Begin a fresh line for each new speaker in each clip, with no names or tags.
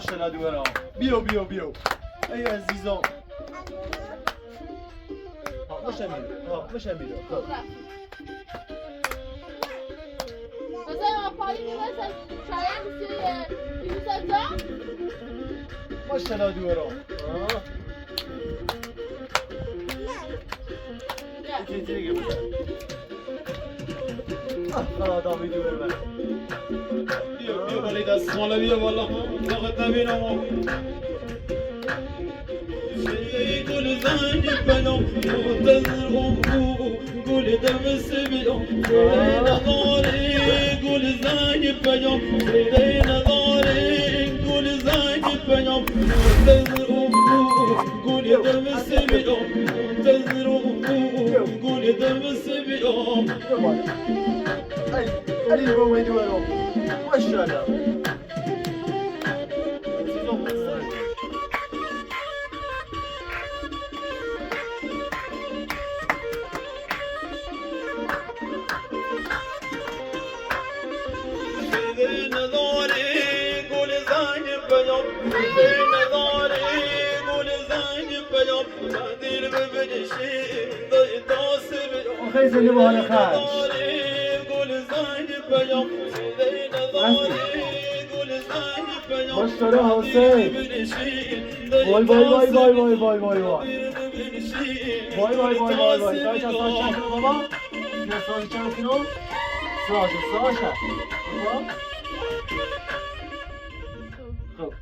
ماشاءالله دوارا بیو بیو بیو ای عزیزم ها مش میره ها مش میره خب
مثلا پایین مثلا شاید سی
ماشاءالله دوارا ها چی دیگه بزن آه آدم دوار من
بیا بیا بالای دست مالا بیا بالا طاقت نبینم گل زنگ بنام منتظر گل دم سبیام نداری گل زنگ پیام نداری گل زنگ پیام منتظر گل دم سبیام منتظر گل دم سبیام
علی علی رو دوارا ماشاءالله عزیزم
نداری گل زنگ پیام نداری گل زنگ پیام دل ببنشی دای تاسب
خیلی زنده به حال خرج.
گل زنگ پیام نداری گل زنگ پیام
ماشاءالله حسین. وای وای وای وای وای وای وای وای وای وای وای وای وای تا چند سال چند کیلو بابا؟ چند سال چند کیلو؟ ساشه ساشه خب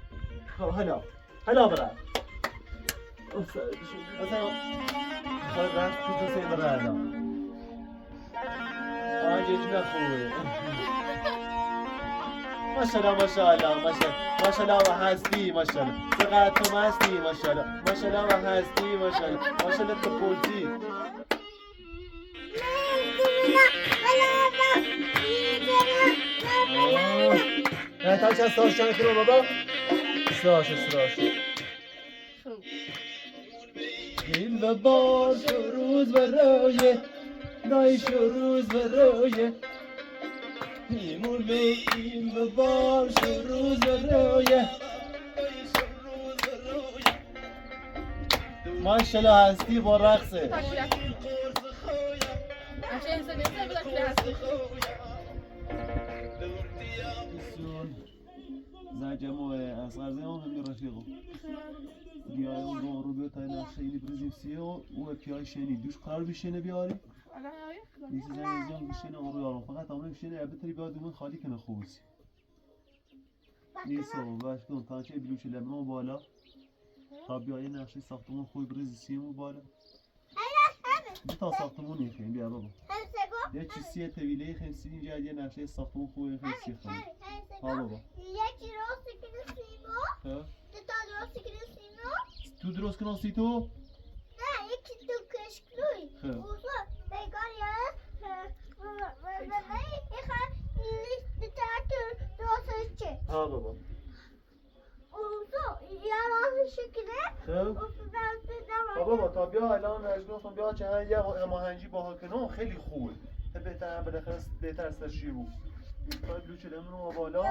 خب حالا حالا برم مثلا خب رفت تو تو سه برم آه جیجنا خوبه ماشاءالله ماشاءالله ماشاءالله ماشاءالله و هستی ماشاءالله چقدر تو مستی ماشاءالله ماشاءالله و هستی ماشاءالله ماشاءالله تو پولتی نه تا چند سال چند کیلو بابا؟ سراشه سراشه گل و بار شو روز و رویه دای شو روز و رویه ایمون به این و بار شو روز و رویه ماشاءالله هستی با رقصه زنجمو اصغر زمان هم رفیقو بیای اون رو رو تا نقشه اینی برزیم سیو و پیای شنی دوش قرار بشینه بیاری نیست زنگ زیان بشینه اون رو یارم فقط امر بشینه البته بیاد من خالی کنه خوبی نیست و باش کن تا چه بلوچ لبنان بالا تا بیای نقشه ساختمون خوبی برزی سیمو بالا دو تا ساختمون یخیم بیا بابا یه چیزی طویله خیم سی اینجا یه نقشه ساختمون خوبی خیم سی خیم ها بابا
یکی راست کنه سیما
ها
دو تا راست کنه سیما
تو درست کنی سی تو
نه یکی تو کشکلوی
خب.
اوزا بگار یا چه
ها بابا
اوزا یا راست شکنه
خب
او
بابا تا بیا الان رجل بیا چه یه هماهنگی با کنم خیلی خوبه تا بهتر هم بالاخره بهتر سر شیر بود تا بلوچ لمون رو بالا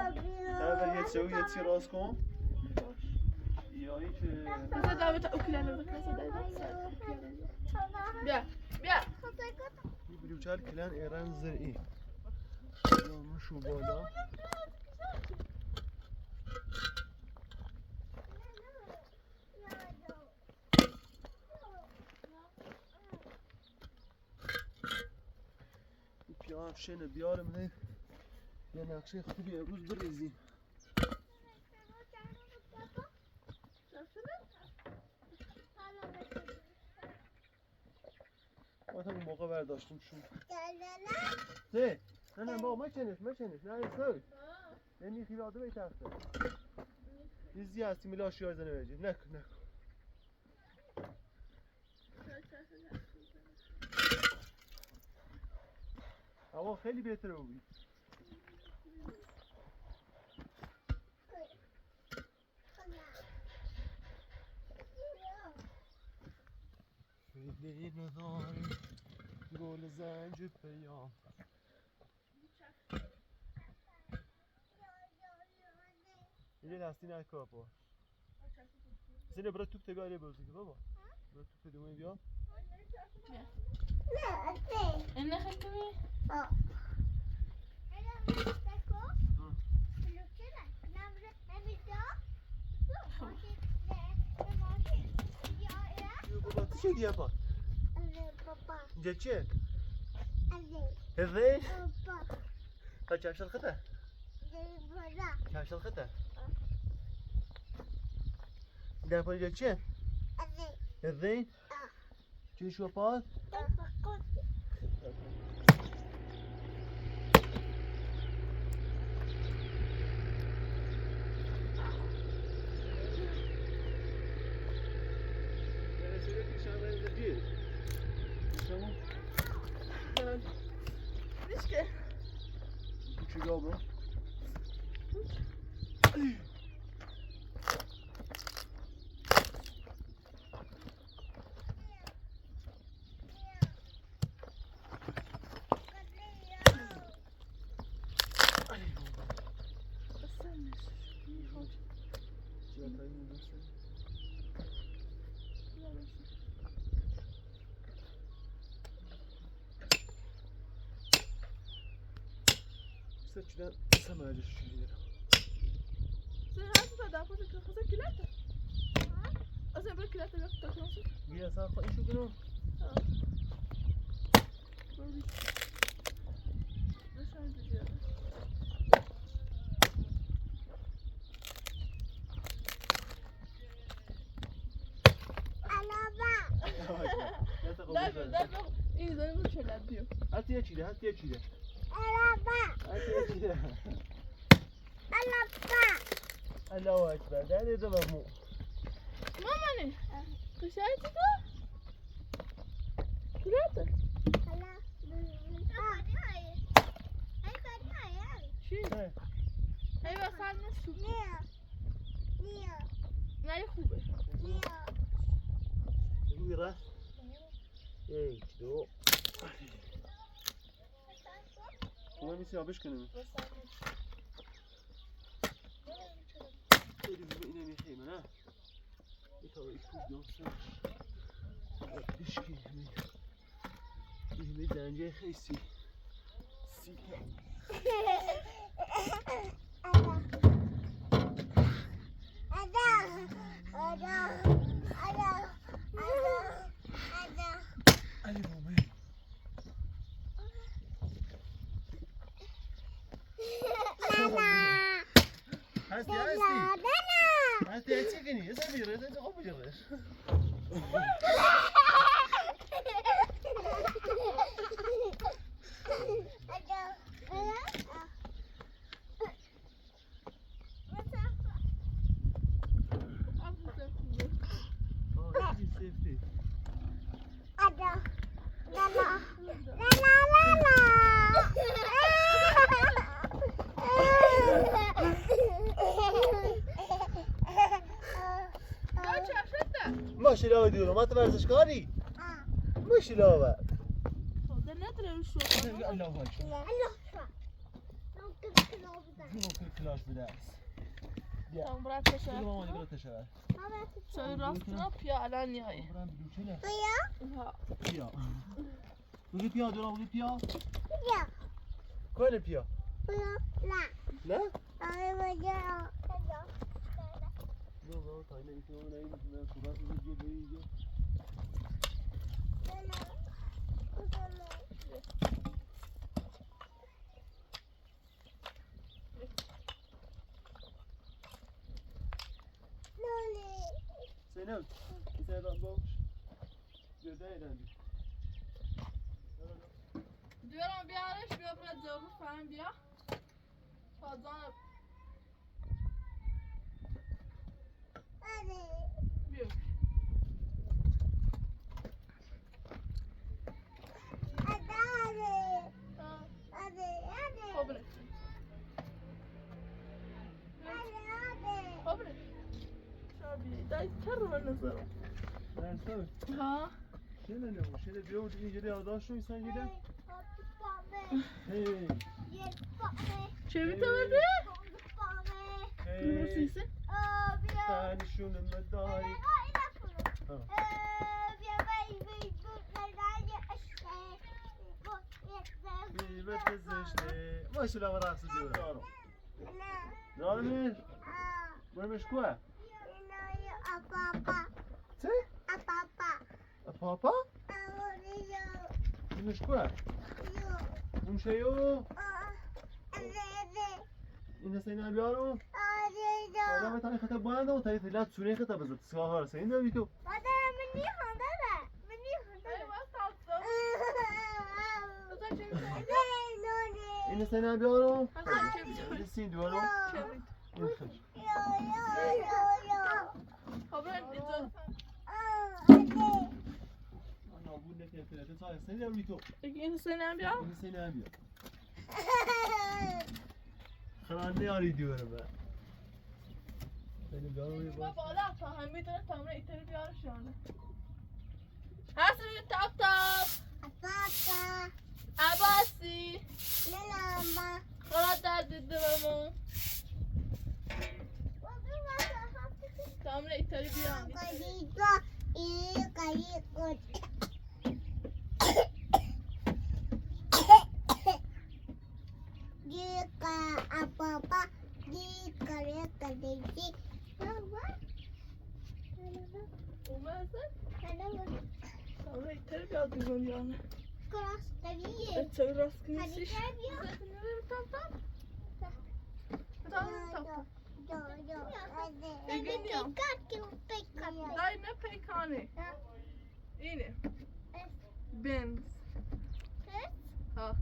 تا بر یه چه و یه چی راست کن یا این که
مثلا دعوت اوکلانه مثلا بیا بیا
بلوچل کلن ایران زرعی یا مشو بالا پیا هم شنه بیارم نه یه نقشه خوبی امروز بریزیم ما تا اون موقع برداشتیم شون نه نه نه بابا مچنش مچنش نه ایسای یه میخی داده به تخته یه زی هستی ملاشی های زنه بجیم نکن نکن هوا خیلی بهتره بود خیلی نداری گل زنج پیام اینجا دستی نکه پا. سینه برای توپ تبی آره بازی که بابا. برای توپ دومی بیا.
این خیلی
بابا تو چه دیگه پا؟ اینجا چیه؟ هذي؟ طيب شايف الخطة؟ شايف الخطة؟ ده اینجا چیه؟ هذي؟ چی شو پاس؟
نیست
چیکار برو؟ Saçdan samacı şişiyor. بیا اصلا خواهی شو کنم. هستی یه چیده هستی یه چیده هستی یه چیده الله اکبر ده ده مو.
مامانه قشنگ تو کلاته چی؟ هی واسه نیست نه خوبه
روی یک دو خوبه میسی آبش کنیم اینه میخیمه نه ایتا ایش دوستم اشکی همه زنجه خیسی سی علی بابا هستی هستی هستی هستی کنی هستی بیره هستی خوب بیره ماشي لا دیورم ما ورزشکاری ماشي لا
ده نداره شو
الله اکبر کلاش بده است
تمام برات
بگو مامان برات تشور
چای راست نه پیا الان نیایی
برم بلوچه
ها
پیا بگی پیا دورم بگی پیا کل پیا نه نه تا اینه ایتو نه این صورت رو دیگه Zeynep, bir باش. جدا
دیارم بیارش بیا برات جواب فهم بیا تا جان بیا خب برو خب برو شابی دای کر من نظرم ها
شنو نه شنو بیا اینجوری آداش رو میسنجیده هی
چه میتونی؟
هی تنشون مداری. بیمت زشته ماشاءالله رقص دیورم نارمش برمش کوه چه؟ پاپا؟ برمش کوه اون این حسین بیارو آدم تانی خطا بنده و تانی فعلا سوری خطا بزد سیاه حسین داری تو این حسین بیارو این سین دوارو این خش نابود نکنه تا حسین داری تو
این حسین بیار
این حسین بیار خرانه آری دیوارم
ما بالا تا هم میتونه تمره ایتری بیاره شانه هست تاپ تاپ عباسی خدا درد دیدممون تمره ایتری بیار تمره ایتری بیار دیگون یانه راست کنیسیش تاپ تاپ تاپ دای نه پیکانه اینه بنز ها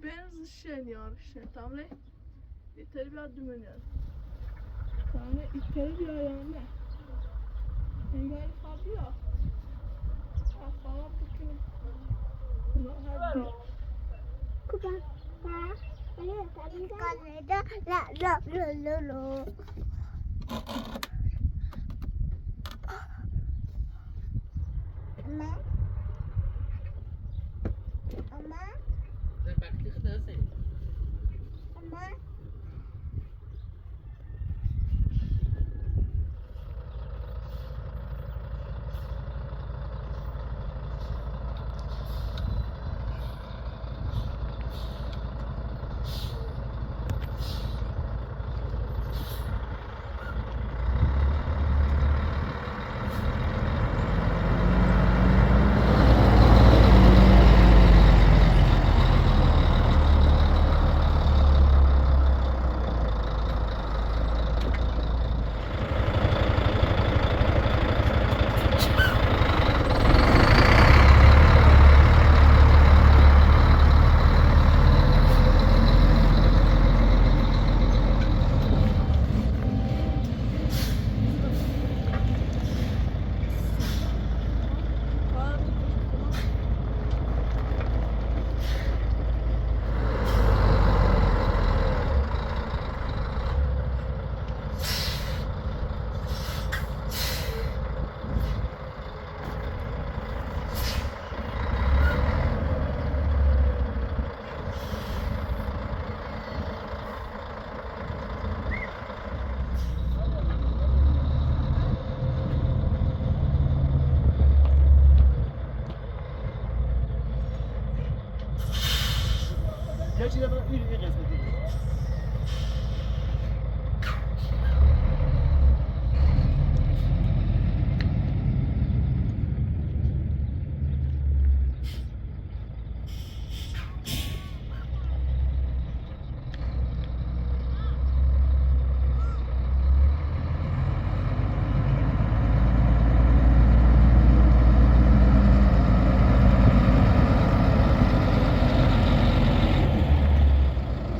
بنز شن یار شن تمره ایتری بیار دومن یار تمره ایتری بیار یا نه انگار خواب بیا خواب بکنه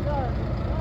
Yeah.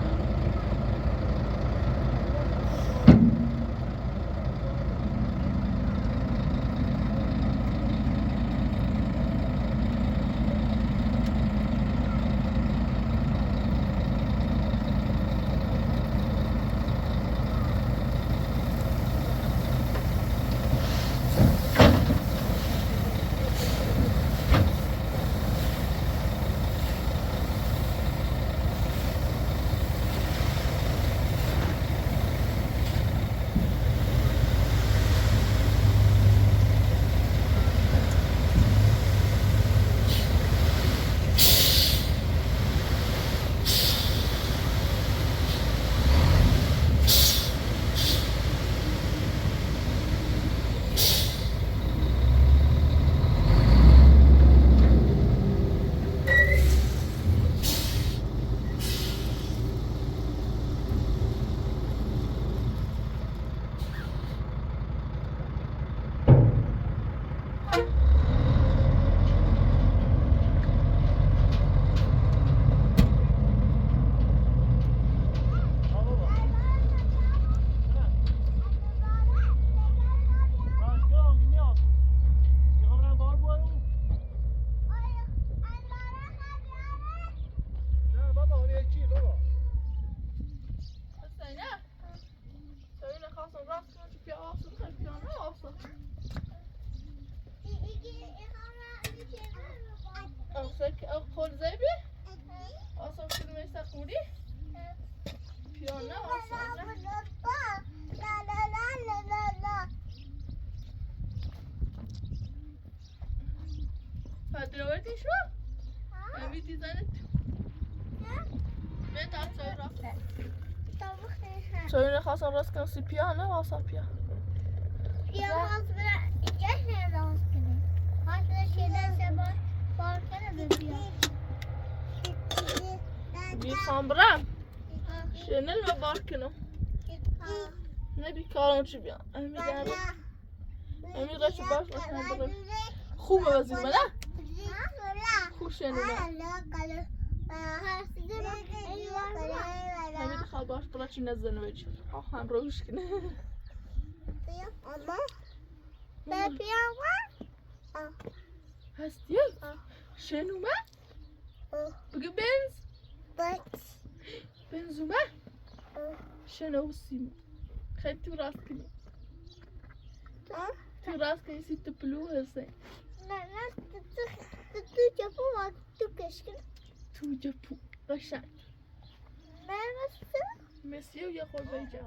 بودی؟ پیانه آسانه. فدراوردی شو؟ امی دیزنت من تا چای راست چای خواستم راست کنم سی پیانه واسه پیا. میخوام برم شنل و بار کنم. نه بیکارم چی بیام امی دارم امی قشو باش باش برم. خوبه وزیر نه؟ خوب شنیدم. همین خواب باش برا چی نزنه بچی هم روش کنه. هستی؟ شنومه؟ بگو بنز. بنزومه؟ شنوسیم. خیلی تو راست کنی. تو راست کنی سی تو پلو هستی.
نه نه تو تو جپو و تو کشکن.
تو جپو قشنگ.
نه مثل
مسی و یه خورده اینجا.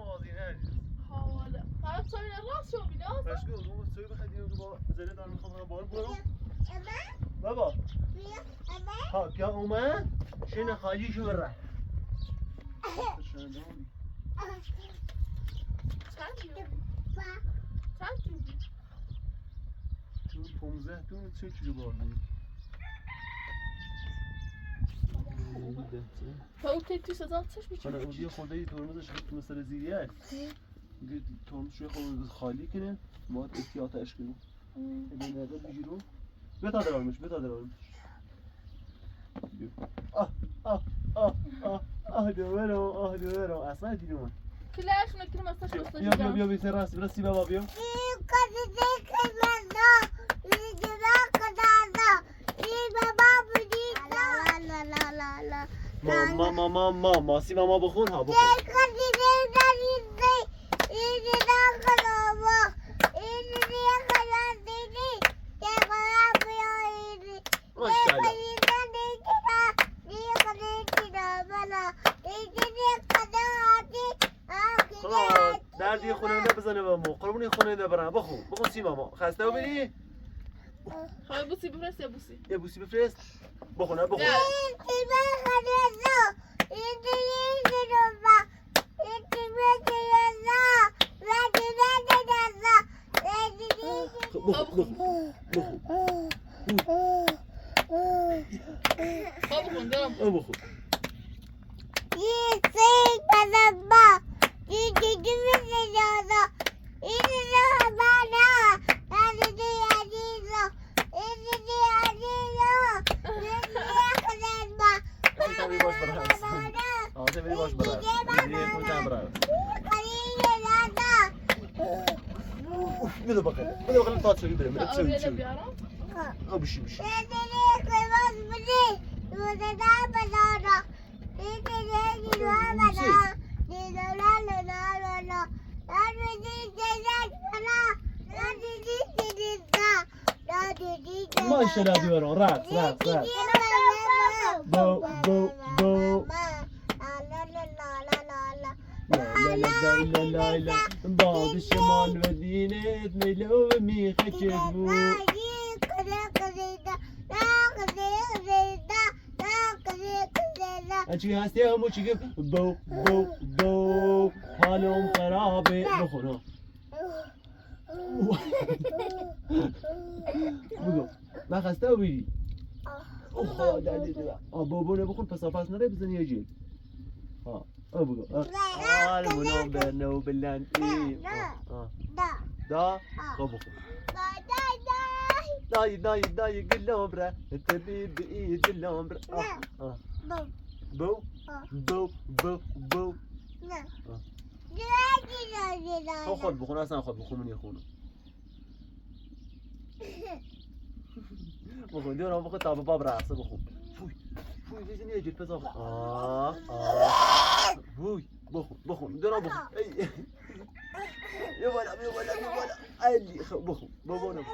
حواله. فقط سوی راست شو بینا.
باشگاه اون سوی بخواد اینو با زره دارم میخوام بار برو. بابا. ها بیا اومد. شین خالی شو بره.
چند
تو 15 تو 3 کیلو بار بود.
تا او تی سزا چش میشه.
حالا اون یه خورده ای ترمزش تو مثل زیریه. دیگه ترمزش رو خورده خالی کنه. ما احتیاطش کنیم. ببین نظر بگیرو. بتا درامش بتا درامش. آه آه آه آه آه دوباره آه دوباره اصلا دیدم.
کلاش نکرم اصلا شو
بیا بیا بیا بیا راست برسی بابا بیا. ما ما ما ما ماسی ماما بخون ها بخون. ماشاءالله. خلاص دردی خونه بزنه به مو قربونی خونه برم بخون بخون سی ماما خسته و بری.
خب بوسی بفرست یا بوسی
یه بوسی بفرست بخون بخون. بخون بخون
بخون دارم
بخون. بده بقى بده بقى نطلع تسوي بره تسوي تسوي بشي بشي. ما شاء الله دوران راس راس راس بو بو بو لا لا لا لا لا بعض الشمال مدينة ميلو ميخة كذبو هرچی هستی همو چی بو بو بو حالم خرابه بخور. بگو من خسته بودی. اوه درد دلم. بابا بخور پس پس نره بزنی یه جیل. ها بگو آلمونم برنو بلند ای دا خب بخور. داي داي داي قلوبرة تبي بإيد اللومبرة. بو بو بو بو. خود بخون اصلا خود بخون من یخونم بخون دیورم بخون تا باب رقصه بخون. فوی فوی بزنی یه جیل پس آخ آه فوی بخون بخون دیورم بخون. يا ولا يا ولا يا ولا اللي بخون بابا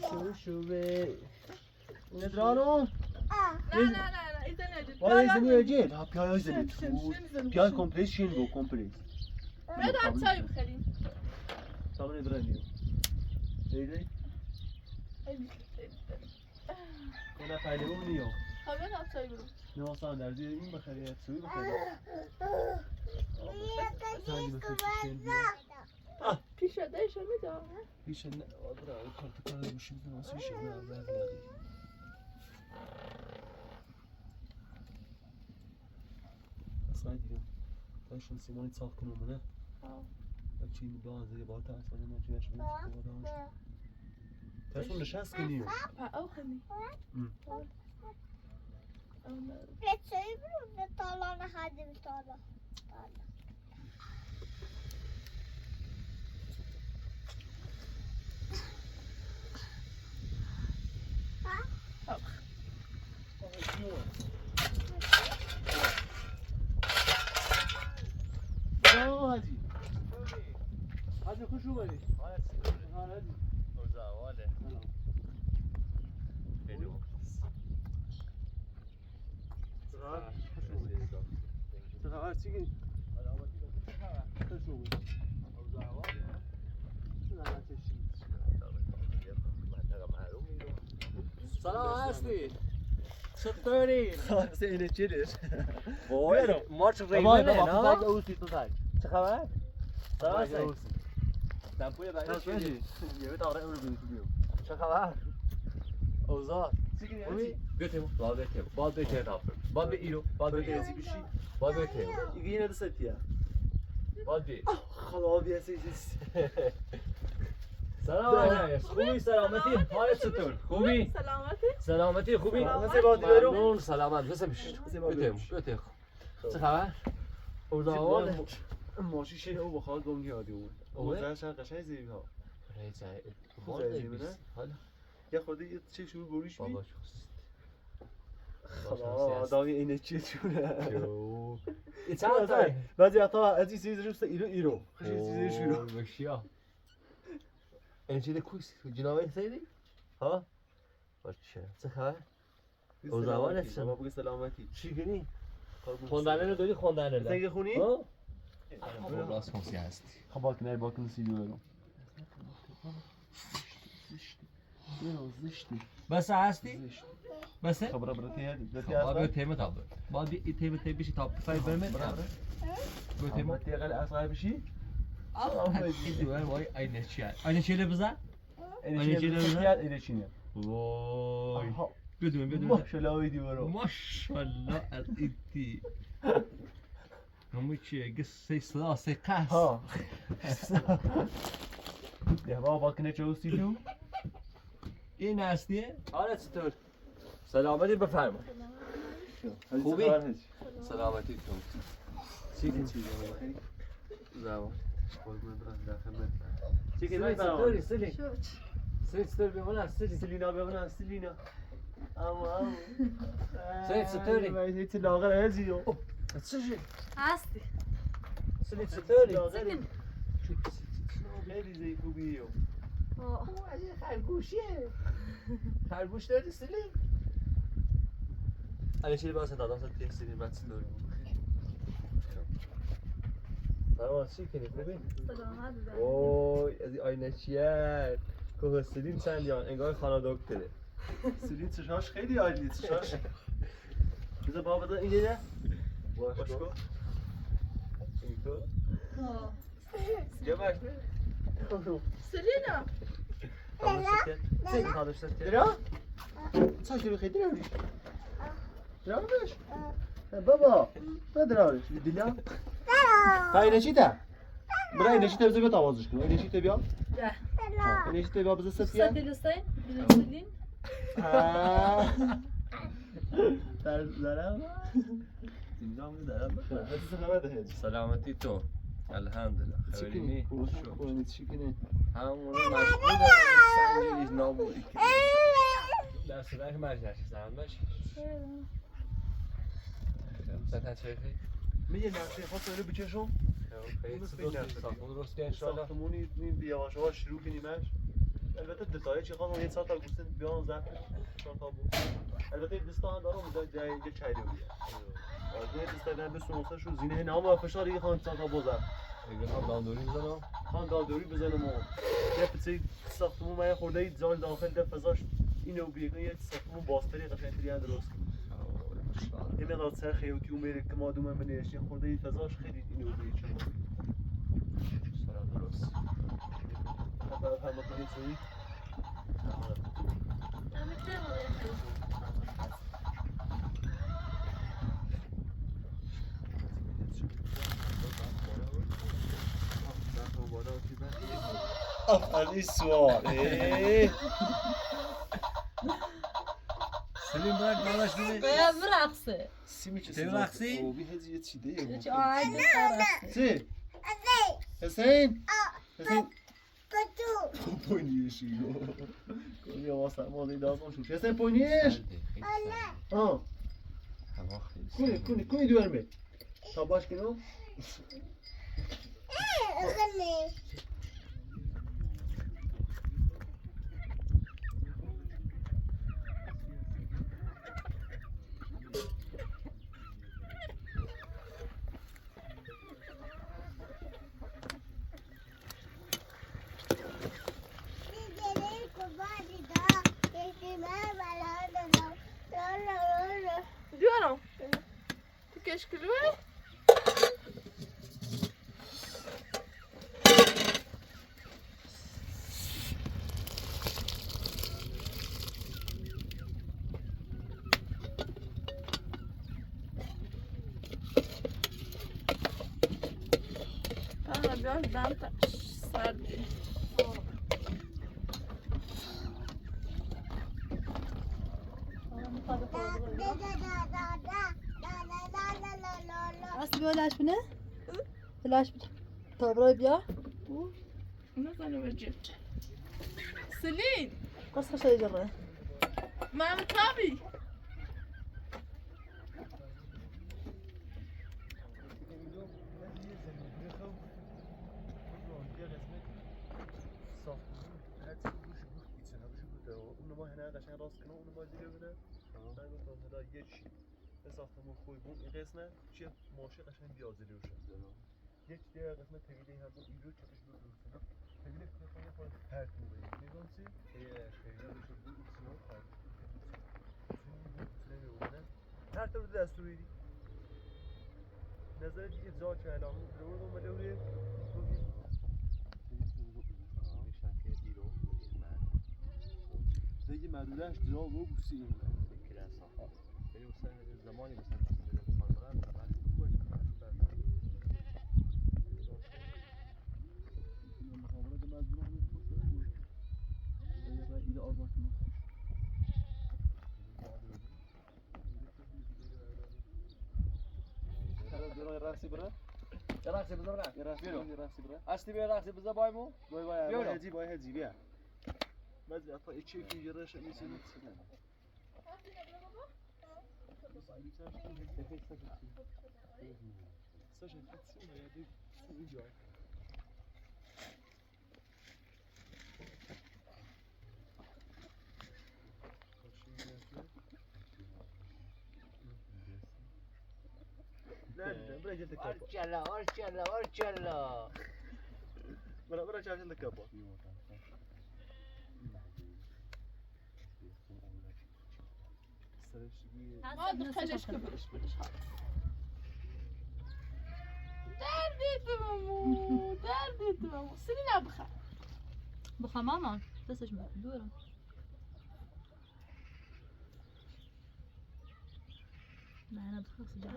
شو شو به ندرانو
نه نه نه نه ایزن نجید.
وای زنی اجید ها پیای زنی
شن، شن، شن.
پیای کمپلیت شین بو کمپلیت
بیا چای بخریم.
سامن برانیو دیدی کنه خیلی اون نیو
خب بیا چای برو.
نه اصلا در زیر این بخری سوی بخری
پیش دایش میدم.
پیش نه برا کارت کار گوشیم نه پیش نه نه اصلا دیگه تاشون سیمانی صاف کنم نه بچی با زیر با تا اصلا نه چیش بودم تاشون نشست کنیم
پا او خنی.
چای برو به تالان خادم تالا.
سلام حاجی حاجی خوش اومدی حاجی سلام چه خبر چی گی؟ خوش اومدی
سلام هستی چطوری؟
خلاص اینه چیه؟
وای مارچ
بابا
ریمنه
بابا
نه؟
اوسی تو تاج
چه خبر؟ سلام هستی دمپوی برای چی؟
یه تا آره اون رو
چه خبر؟ اوضاع خوبی؟ بیا تیمو باد بیا تیمو باد بیا تیمو باد بیا ایرو باد بیا ایرو باد بیا تیمو
یه نه ستیا
باد بیا
خدا بیا سی
سلام علیکم خوبی سلامتی حالت چطور خوبی
سلامتی.
سلامتی خوبی
سلامتی باد برو.
ممنون سلامت بسم بیا تیمو بیا تیمو چه خبر؟ اوضاع احوال؟
ماشی شیر او بخواد گم یادی اون
اوه.
اوه قشنگ زیبی ها
حالا
یه خورده یه چه شروع بریش بی
بابا شخص
خدا دامی اینه چیه چونه
چند تا
بعضی وقتا از این چیز رو ایرو ایرو خوش چیز شروع
بشیا این چیز کوس جناب سیدی ها باشه چه خبر اوضاع چه؟
بابا بگو سلامتی
چی کنی خوندنه رو داری خوندنه
زنگ خونی
ها راست کنسی هستی
خب باک نه باک نسی بیارم زشتی
بس هستی بس
خب برا برا تیه
خب بیا تیم تا بعد بیا تیم تیم بشی تا فای برمه بیا تیم
تیه قل اصغر بشی
این دوباره وای اینه چیه اینه چیه بزن اینه چیه
اینه چیه
وای بدون بدون
ماشاءالله دی برو
ماشاءالله از ایتی همون چیه قصه سلاس قص
ها ده بابا باک نه چوسی جو
این هستیه آره چطور سلامتی بفرما خوبی؟ سلامتی تو
چی چی
زبان
چی
سلی چطوری سلی سلی چطور بیمون سلی
سلینا بمون سلینا اما اما
سلی چطوری؟
هیچ لاغر هزی
چی
هستی.
سلی چطوری
خیلی زی خوبیه
خرگوشیه خرگوش داری سلی علی چی باز دادم تا سلی بعد چطوری سلام چی کنی خوبی؟
سلامت.
اوه از این آینه چیه؟ که سلیم چند یان انگار خانه دکتره
سلین چشاش خیلی عالیه چشاش بذار بابا بذار اینجا ده
باش
باش کن
اینطور یا باش نه
سلینا.
درا چاش رو خیلی دراوریش دراوریش بابا ما دراوریش دلا ها اینه چی ده برای اینه چی ده بذار بیا آوازش کن اینه چی ده بیا اینه چی ده بیا بذار ستیه
سلین. سلین.
در درم
سلامتی تو الحمدلله خبری نی
چی کنی
همون مشغول سنجیش نابودی در صدک مجلس زحمت باش مثلا چه خیلی
میگه نقشه خواست رو بکشم
خیلی درست ساختمون درست که انشالله
ساختمونی یواش یواش شروع کنیمش البته دتای چی خواهم یه ساعت گوشت بیان زرد چهار تا بود. البته دستا هم دارم در جای جای چای رو بیه. آره دستا دارم به سونسه شو زینه نام فشار دیگه خواهم چهار تا بozar.
اگه هم داندوری بزنم
خان دادوری بزنم و یه پسی ساختمون من یه خورده ای زال داخل ده فضاش اینو بیگن یه ساختمون باستری قشنگتری هم درست کنم. یه مقدار سر خیوتی و میره که ما دومه منش یه خورده ای فضاش خیلی اینو بیه چون
سلام درست
حتی هم کنی سوی آفرین سوال
سلیم باید بالاش بده
باید برقصه.
سیمی چه
تی رقصی؟
او بی هزی یه چی دیگه
چه آهنگ برقصه.
چی؟ حسین حسین
Kutu.
پونیشی کنی واسه ما دی داستان شو حسین پونیش آه
هوا خیلی
کنی کنی کنی دوار می تا باش کنو
Anne.
Diyorum. Keşke mi? Ben biraz ben sardı.
اصل بیا لاش بینه لاش بینه تابرای بیا
Ne zaman ölecek? Selin,
قص خشای جره
Mehmet abi.
اونو ما هنا قشنگ راست کنم اونو ما زیر بده من گفتم حالا یه چی ساختمون خوی بون این قسمت چیه ماشه قشنگ بیاد زیر یک دیگه قسمت طویله هم بود اینجا چپش بود بود طویله که خیلی خود پرت موقعی میگم چی خیلی بشه بود اینا پرت هر طور دستوری نظر دیگه جا چه الان رو رو ملوری دیگه مدولش جا و بوسی
ولی مثلا زمانی مثلا کار برم
مخابرات مجبور هم ایده آزاد کنم. رقصی برا
رقصی بزن
یه رقصی یه رقصی برا
اصلی بیا رقصی بزن بای مو
بای بای بای هجی بای هجی بیا بعد اطلع چی في جراش اني سنة لا لا برا جلتك كابا
ارجلا ارجلا ارجلا
برا برا جلتك كابا
ما دخلش كبرش برش دردي تمامو دردي تمامو سنين بخا
بخا ماما دستش دوره لا انا بخا سجع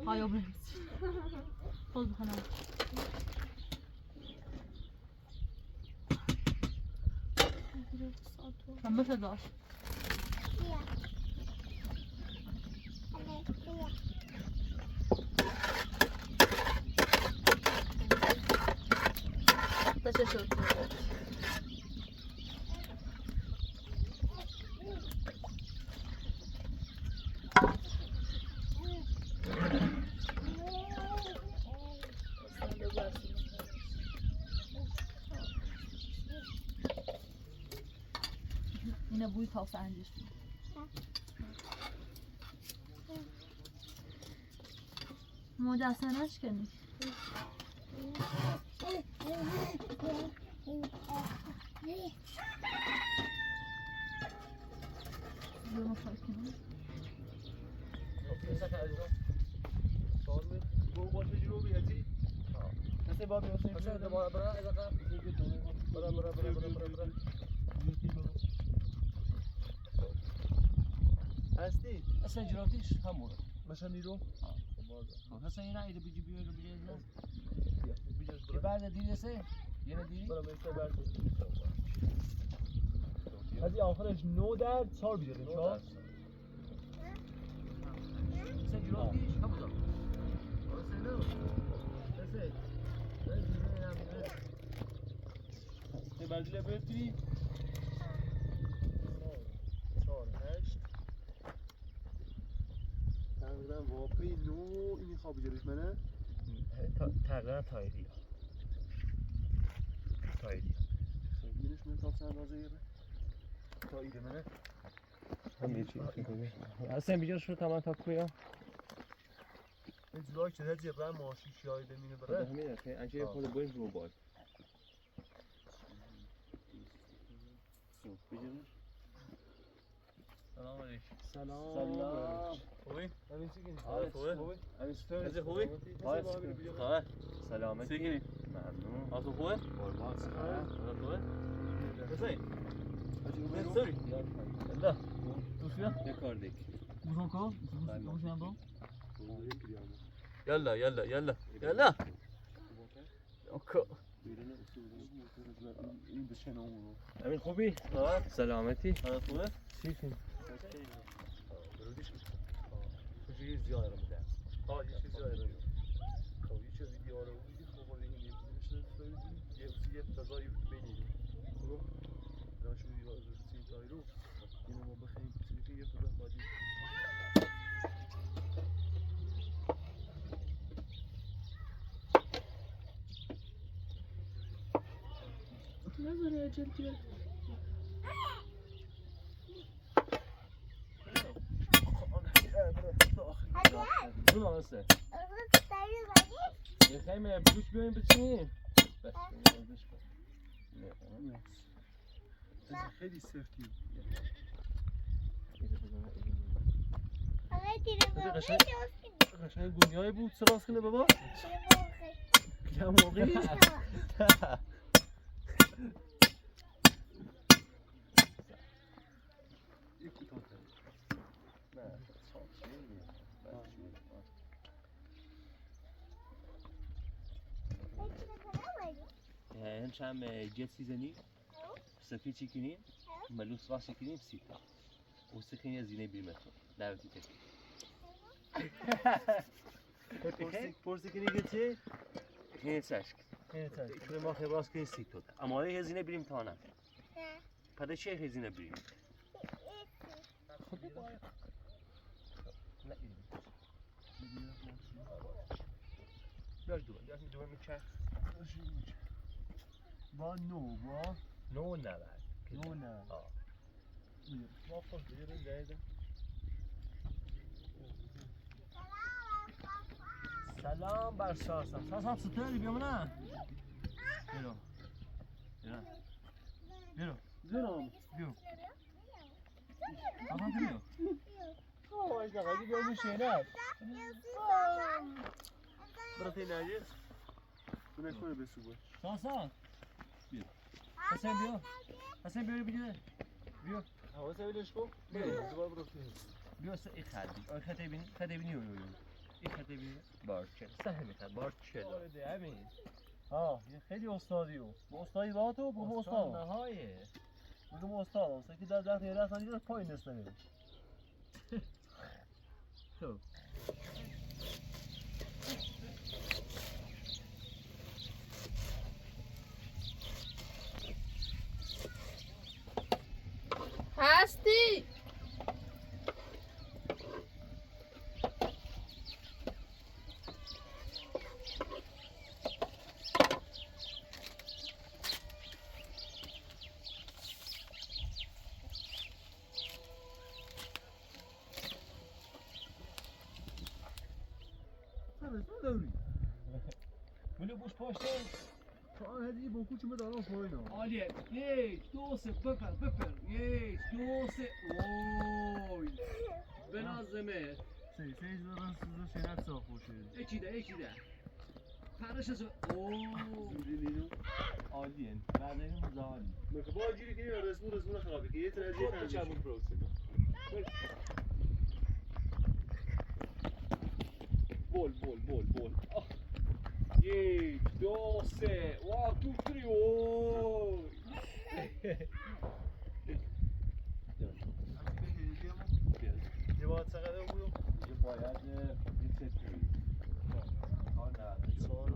هاي وبنت خذ بخا ما فضاش. Taşı şu. اینه بوی تاس انجش بود. مجسمه‌اش کنی. بیا پاک کنم.
هستی؟
اصلا جلوتیش همونه.
مثلا نیرو؟
حسن اینا ایده بیجی بیو رو بیجی نه. بعد دیره سه؟ یه دیری؟
برام ایستا برد. هستی آخرش 9 در 4 بیداریم 4؟
اصلا جلوتیش همونه. حسن نو. حسن.
بعدی ببینی 4 8 تقریبا واقعی نو این خواب جلوش منه
تقریبا تایری تایری
خب اینش من تا اندازه یه تا ایده منه
هم یه چیز اصلا بیجا شو تمام تا کویا
این جلوی که هرچی برای ماشی شایی دمینه بره
همین خیلی انجام خود باید رو باد
سلام علیکم.
سلام.
سلام.
خوبی؟
همین چی کنی؟
حالت خوبه؟
همین
از خوبی؟
خوبه. سلامتی.
سیگنی.
ممنون.
حالتون خوبه؟
قربان.
حالت خوبه؟ حسین. Sorry. الله.
یه کار دیگه.
يلا يلا يلا يلا. اوكي.
امین خوبی؟ سلامتی.
حالت خوبه؟
چی کنی؟ زیاد رو میده.
آه یه چیزی داره. خب یه چیزی دیاره بودی خب این یه چیزی یه یه فضایی بینی. خب راشو یه سین تایرو اینو ما بخیم چیزی یه فضا خالی.
نذاره عجل بیاد.
جون آسه. یه خیمه بلوش بیایم بچینیم. بس
خیلی سفتی. قشنگ گونیای بود سراس کنه بابا. کم موقعی.
هم جت سیزنی سفید چیکنیم ملوس راس چیکنیم سیتا و سخینه زینه بیمتو دعوتی تک
پرسی کنی که چی؟
خیلی سشک
خیلی سشک
چون ما خیلی راست کنیم سیتا اما هزینه بریم تا نه پده چه هزینه بریم؟ نه بیاش دوباره بیاش دوباره میچه
با نو با
نو نود
نو نه
آه.
با خوش دیگه
سلام بر سارسان سارسان ستاری بیام نه برو برو برو
برو
بیو آها بیو
آه اش نقالی بیا میشه نه برو تی نجس تو نکنه به سوبه
سارسان بیا حسین بیا حسین بیا بیا بیا
حواس ولش کن
بیا.
دوباره برو تی
بیا سه ای خدی آی خطی بینی خطی بینی یو یو یو ای خطی بینی بارچه سه میخواد بارچه داره همین
ها یه خیلی استادی او با استادی با تو با استاد
نهایه
بگم استاد استاد که در در یه اصلا دیگه پای نیست نمیره
خب
هستی
پشت.
تو آن هدی با کوچ مدارم پایین.
عالیه. 1 2 3 بپر بپر. 1 2 3. وای به نازمه.
سه سه زدن سوزه شنت صاف باشه.
یکی ده یکی ده. پرش از اوه
عالیه. بعد این مزاحی.
با جوری که رسمون رسمون خرابی که یه ترجیح
خود چمون پروسه.
بول بول بول بول. 1 2 3 1 2 3. اوه
یه باید چقدر بود؟
یه باید 20 تویی. 4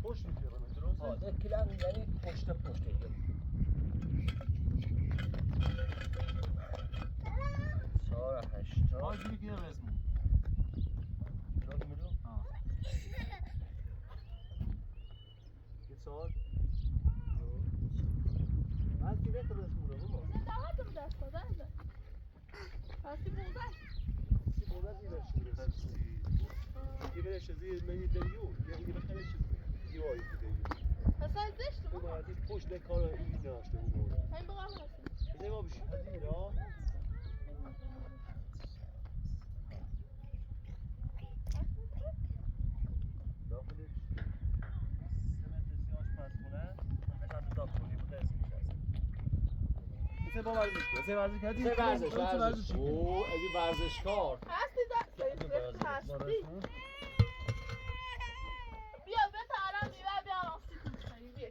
پشت می‌گیرم درسته؟
آه کلم یعنی پشت پشت دیگه. 4 8.
آه جوری که رسمون. آه. یه 4 من که بهتر رسمون رو بابا.
دعوتم دست داده. هستی بوده.
سی بوده زیر شورس.
یه برش از یه من دریو یعنی بخره چه دیواری دیگه.
اصلا زشت
تو
ما.
باید پشت کار این داشته بود.
همین بقیه هستی.
بزن ما بشی. از این را. داخلش 3 متر سی آشپزخونه.
قسمت داخلی بود اسمش هست.
سه با ورزش کن. سه ورزش کردی؟
سه ورزش
سه
ورزش. اوه از این ورزشکار.
هستی دست هستی. بیا بیا تا الان میوه بیا الان سیب می‌خری. بیا.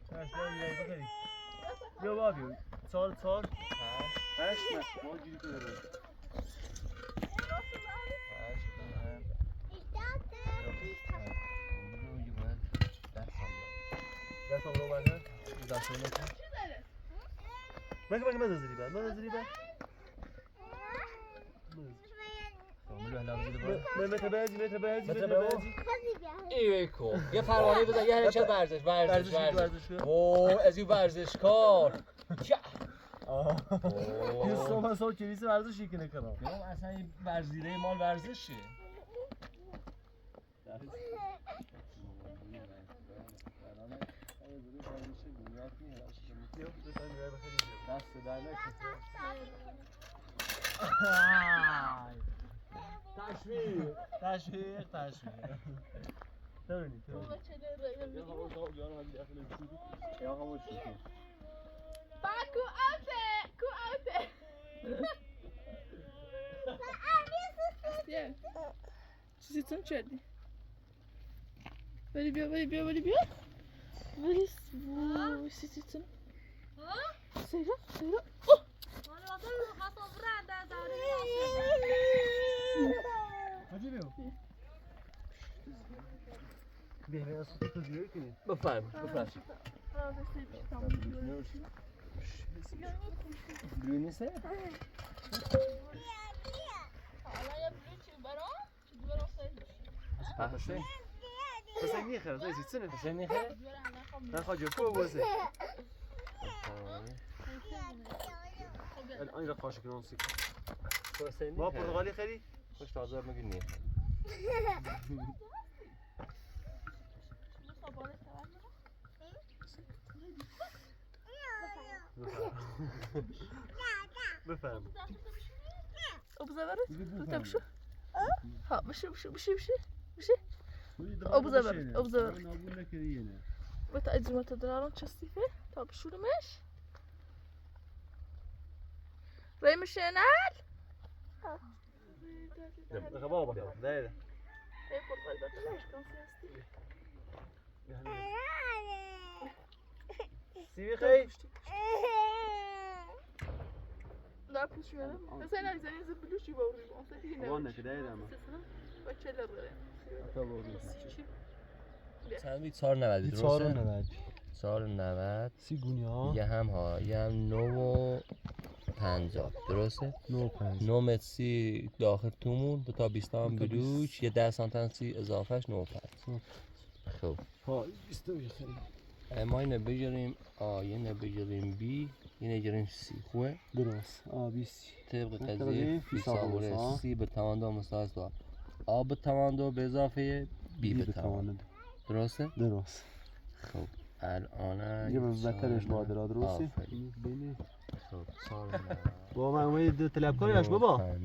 بیا با بیا. 4 4
8
8 نه. ما جوری که داریم.
8 باید 10 سال.
دستم رو بردار.
10 سال.
چی داره؟
مگه مگه مدازری بعد مدازری بعد. متر بعدی متر بعدی متر بعدی.
ایوکو یه پروانه بزن یه حرکت ورزش ورزش
ورزش
ورزش.
ورزش.
اوه از این ورزشکار.
یه صبح صبح کلیسه ورزش کنه کنم.
اصلا این ورزیده مال ورزشه. دست در نکنه. تشویق
تشویق تشویق. تونی تونی.
بابا چه داره؟
یا همون شوخی.
با کو اوته کو اوته. هستیه. چیزی تون چردی؟ ولی بیا ولی بیا ولی بیا. ولی وای سیتی تون. سیرا سیرا.
حاجی بیا. بیا بیا اصلا تو زیاد کنی.
بفرم بفرم. بلو نیسته؟
حالا یه بلو چی برام؟ چی برام سیل
حسین
حسین نیخره زیزی چنه؟
حسین نیخره؟
نه خواجه فو بوزه. الان را قاشق نانسی. با پرتقالی خری؟
خوش تازه میگی نیخره.
بفهم.
ابزورت بشو. ها بشو بشو بشو بشو بشو. ابزورت ابزورت. بتأجي تدرارون تشستيفه طب شو رمش؟ رمش نال؟
بابا ده ده. سیبی خی؟
لا بلوش مثلا زين زين بلوش يبوري
وانا كده ده ما.
چند 4.90 درسته؟ 4.90
سی گونی ها.
یه هم ها یه هم 9.50 درسته؟
9.5.
9 متر سی داخل تومون 2 تا 20 هم بلوچ یه 10 سانت هم سی اضافهش 9.5. خب
ها 22 خیلی.
ما اینو بگیریم آ اینو بگیریم بی اینو بگیریم سی. خوبه؟
درست. آ 20.
طبق قضیه فیثاغورس سی به توان 2 مساوی است با آ به توان 2 به اضافه بی به توان. درسته؟
درست.
خب الان
یه وترش با درا درسته؟
آفرین.
بینه.
خب 4
بابا من اومدی طلبکاری باش بابا.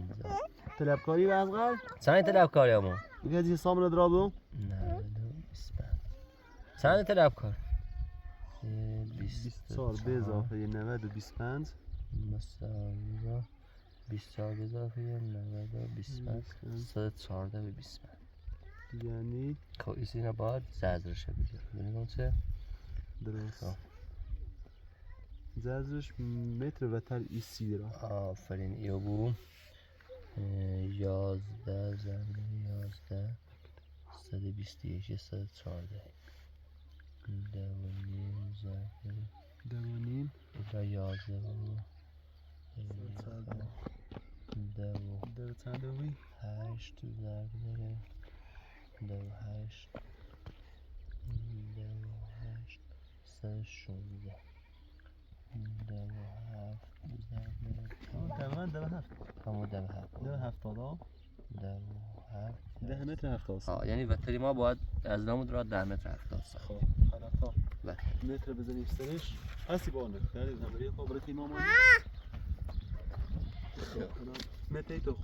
طلبکاری و از قبل
چند طلبکاری همون؟
دیگه از سامن درا بو.
92 25 چند طلبکار؟
24 به اضافه 90 و 25
مساوی با 24 به اضافه 90 و 25 114 به 25.
یعنی
خب این اینا باید جذرشه بگیر ببینیم چه
درست.
خب.
جذرش متر و تر ای سی را.
آفرین. ایو بو 11 ضرب 11 121 114 2.5 ضرب
2.5
ایتا 11 و 2 و
دو چند دوی
8 ضرب داره 2 و 8 2 و 8 116 2 و 7 ضرب داره
تقریبا 2 7
همون 2 و 7
2 70
2 و 7
10 متر 70.
یعنی وتری ما باید از نامون را 10 متر 70 سانت.
خب حالا
بله.
متر بزنیم سرش هستی با آنه در این همه خب برای ما متر تو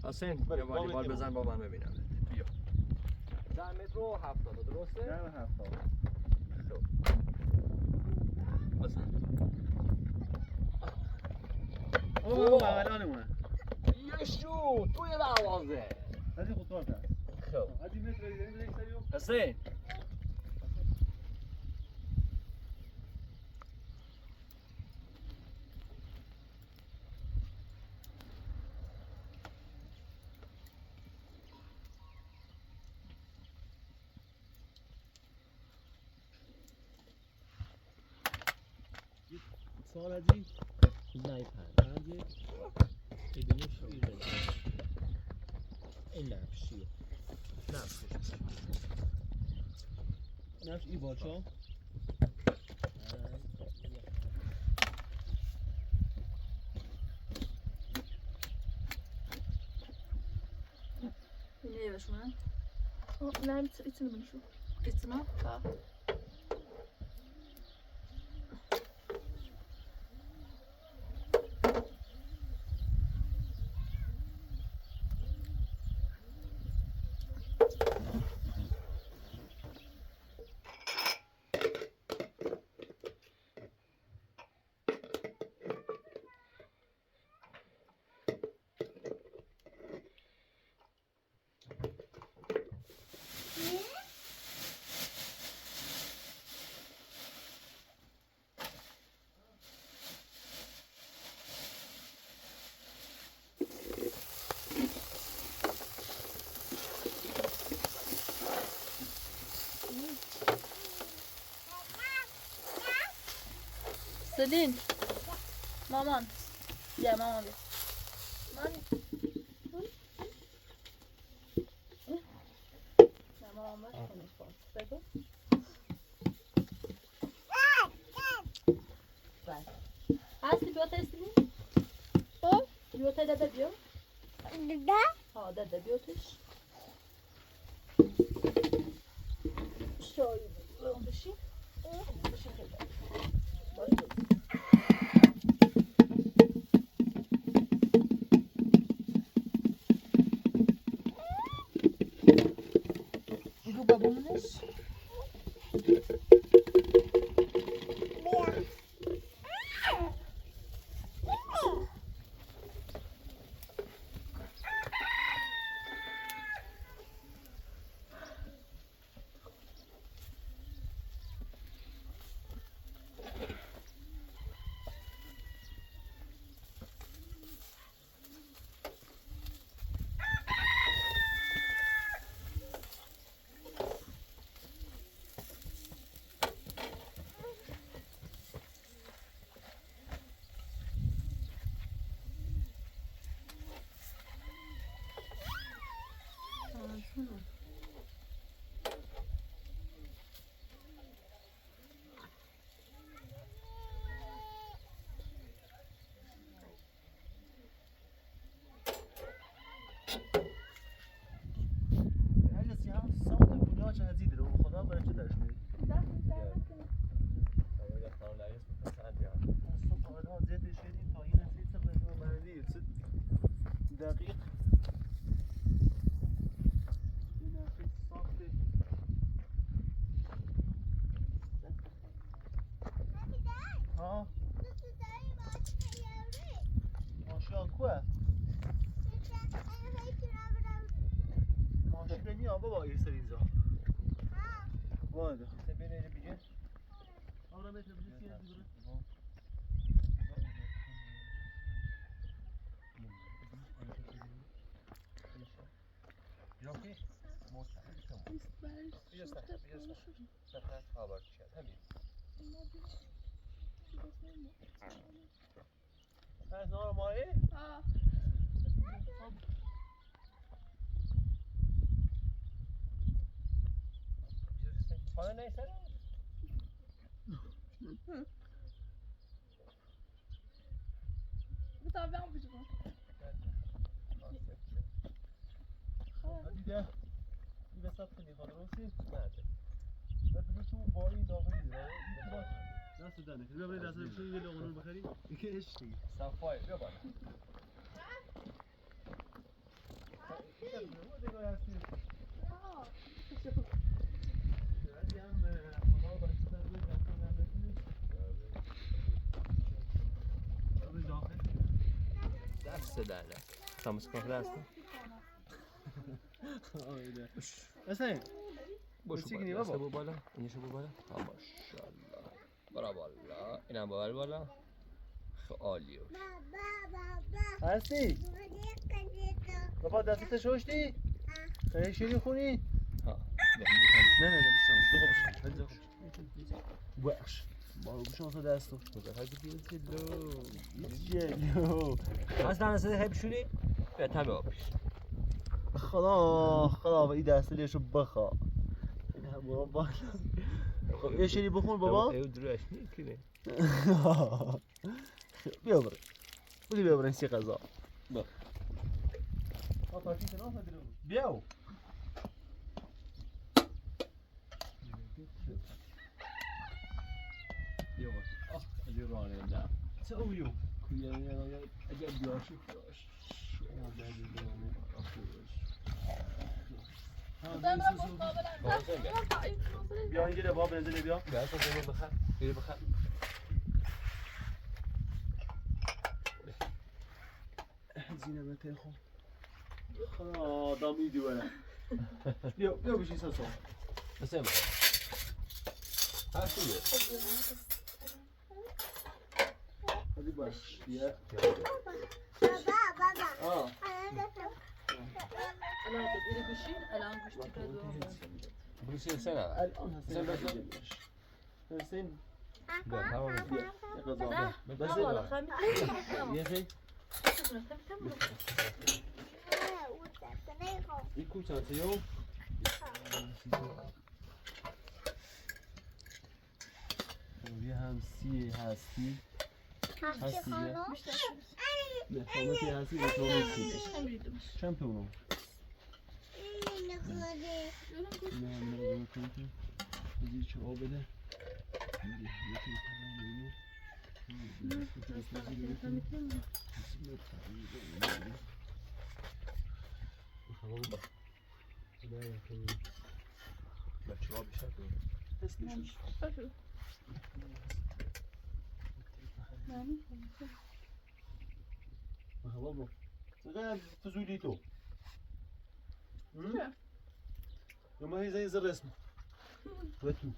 حسین
بله،
یه والیبال
با
بزن با من ببینم. بیا 10 متر و 70 درسته؟
10 70.
خب بزن.
اوه اولانمونه.
یه شو توی دروازه.
هستی خود کار
خب
هستی متر بزنیم سریو.
حسین
سال هستی
نه 5
5
ایدونش ایدونش این نفشیه نفشش.
نفش ای باچا.
Ne var?
Nej, inte nu så.
İçine.
Ja.
Selin. Maman. Gel maman bir.
Man.
Ja, maman var. Begu. Ver. هستی بیا تسلی؟ بیا تا دادا بیا.
دادا؟
ها دادا بیا توش. شای بشین. بشین خیلی. باش. بگو بابامونش.
صفای بیا بالا. دست در نه سامس کن دست.
اصلا
باش بالا بالا اینشو بالا. ماشاءالله برا بالا اینم بالا بالا. عالیه.
هستی؟ بابا دستت ششتی؟ خیلی شیرین خونی؟
ها.
نه نه نه بشم دو بشم. بخش. بابا بشم واسه دستو. جلو.
اصلا اصلا خیلی بشونی؟ به تمه آبش.
خدا خدا این دست لیشو بخوا. این هم بابا بالا. خب یه شیری بخون بابا.
ایو درش نیکنه.
بیا برو. بودی بیا برو سی غذا.
بیا.
بیا.
بیا. آه اگه راننده.
چه اویو؟
اگه بیاشی باش.
بیا اینجا بابا بنزل بیا.
بیا تو بخر. بیا بخر.
زینه به خو. خدا دامی دیوانه. بیا بیا بشین ساسو.
بسیم. هستی.
هدی باش. بیا.
بابا بابا.
آه.
الان تديري گوشی الان گوشتی
بروسي سنة.
الان
حسین بس.
حسین.
بیا تمام.
بیا. غذا. بس.
بس
یه خی. این کو چند یو؟ یه هم سی هستی.
هستی خانم.
نه خانم هستی به تو میسی. چند تا اونو؟ نه نه نه کن. بذار چه آب بده.
بچه ها بیشتر کن.
بابا چقدر فضولی تو. ما هي زي الرسم. تو.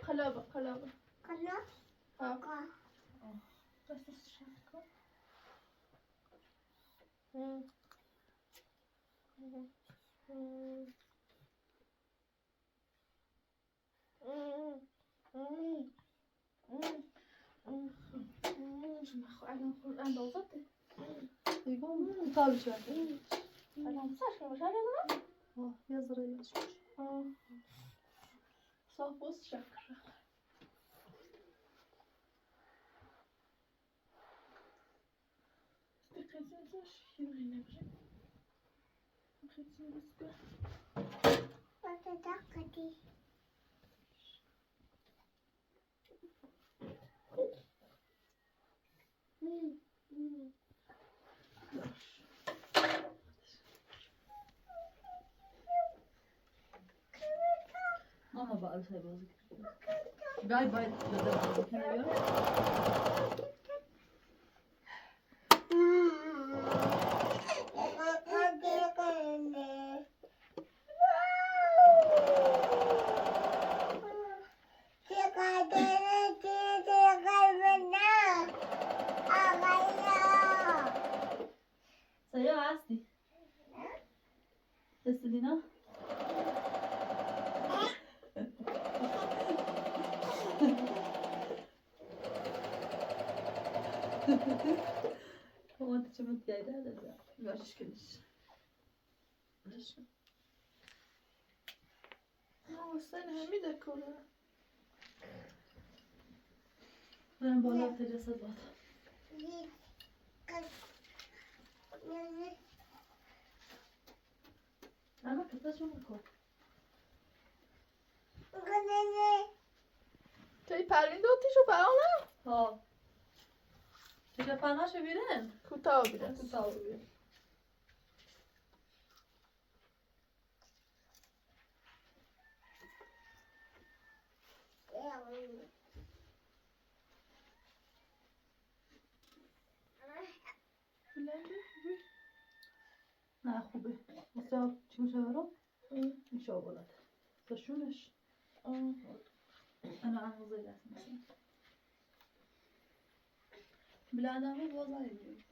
قلابة قلابة
قلابة.
اه بس الشاكو.
ماما بقى له بازی باي باي بازی کنه بیا. سيا هستی هستی دینا. هو انت شو متضايقة هذا؟
باش كلش. حسین همیده کنه.
من بالا تجسد باد. اما کتا شو میکن.
توی پروین دو تیشو پرانه؟
ها تیشه پناشو بیرن.
کوتاه بیرن.
کوتاه بیرن. نه خوبه. مثلا چی میشه برام؟ میشه بلند. شونش. انا عن زي مثلا. بلادامي باز نمی‌دونم.